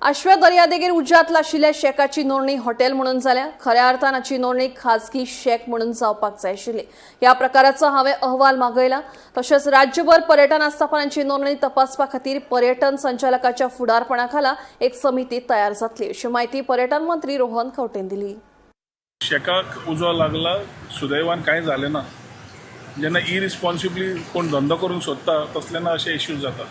आश्व्या दर्यादेगेर उज्यांत लाशिल्ल्या शॅकाची नोंदणी हॉटेल म्हणून जाल्या. खऱ्या अर्थान हाची नोंदणी खाजगी शॅक म्हणून जावपाक जाय आशिल्ली. ह्या प्रकाराचो हांवें अहवाल मागयला. तशेंच राज्यभर पर्यटन आस्थापनांची नोंदणी तपासपा खातीर पर्यटन संचालकाच्या फुडारपणा खाला एक समिती तयार जातली, अशी माहिती पर्यटन मंत्री रोहन खंवटेन दिली. शेकाक उजो लागला, सुदैवान कांय जालें ना. जेन्ना इरिस्पॉन्सिबली कोण धंदो करूंक सोदता, तसल्याना अशे इश्यूज जाता.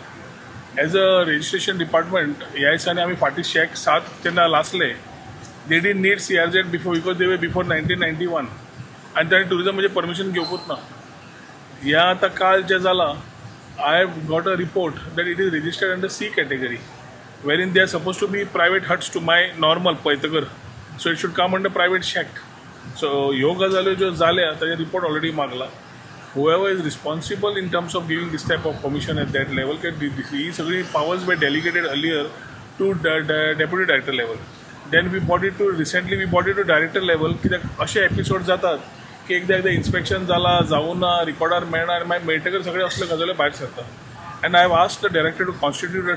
एज अ रजिस्ट्रेशन डिपार्टमेंट, ह्या दिसांनी आमी फाटीं शेक सात जेन्ना लासले, they didn't need CRZ before because they were before 1991 आनी तांणी टुरिजम म्हणजे परमिशन घेवकूच ना. ह्या आतां काल जें जालां, I have got a report that it is registered under C category, wherein they are supposed to be private huts to my normal पळयतकर, so it should come under private shack. So ह्यो गजाल्यो ज्यो जाल्या, ताजे report already मागला. Whoever is responsible in terms of giving this type of permission at that level, की ही सगळी powers were delegated earlier to deputy director level, then we brought it to recently we brought it to director level, कित्याक अशे episode जातात की एकदां एकदां inspection जाला, जावूं ना, रिकॉर्डार मेळना आनी मागीर मेळटकर सगळे असल्यो गजाल्यो भायर सरता. And I have asked the director to constitute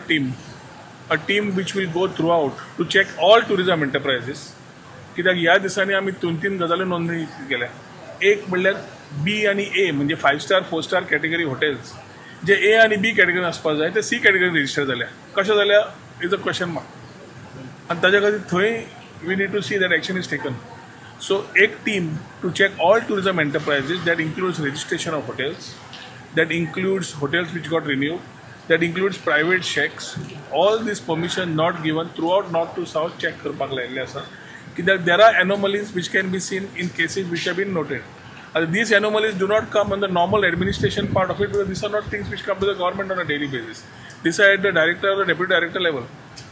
a team which will go throughout to check all tourism enterprises, कित्याक ह्या दिसांनी आमी दोन तीन गजाली नोंदणी केल्या. एक म्हणल्यार बी आनी ए, म्हणजे five star, four star category hotels जे ए आनी बी कॅटेगरीन आसपाक जाय, ते सी कॅटेगरीन रजिस्टर जाल्या. कशें जाल्या is a question mark. आनी ताच्या खातीर थंय we need to see that action is taken. So एक team to check all tourism enterprises, that includes registration of hotels, that includes hotels which got renewed, that includes private shacks, all this permission not given throughout north to south check करपाक लायिल्ले आसा, कित्याक there are anomalies which can be seen in cases which have been noted. आतां these anomalies do not come on the normal administration part of it, because these are not things which come to the government on a daily basis. These are at the director or the deputy director level.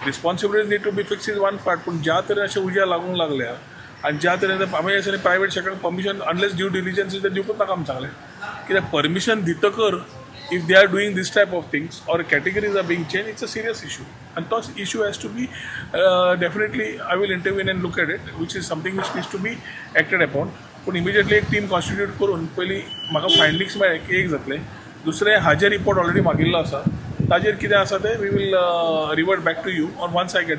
Responsibilities need to be fixed is one part, पूण ज्या तरेन अशें उज्या लागूंक लागल्या आनी ज्या तरेन आमी दिसांनी प्रायवेट शॅकाक परमिशन अनलेस ड्यू डिलिजन्स ते दिवकूच नाका आमी सांगलें, कित्याक परमिशन दितकर if they are doing this type of things or categories are being changed, it's a serious issue. And those issue has to be definitely, I will intervene and look at it, which is something which needs to be acted upon. पूण immediately एक team constitute करून पयलीं म्हाका फायंडींग्स मेळ्ळे की एक जातलें. दुसरें, हाजेर रिपोर्ट ऑलरेडी मागिल्लो आसा, ताजेर कितें आसा तें we will revert back to you on once I get.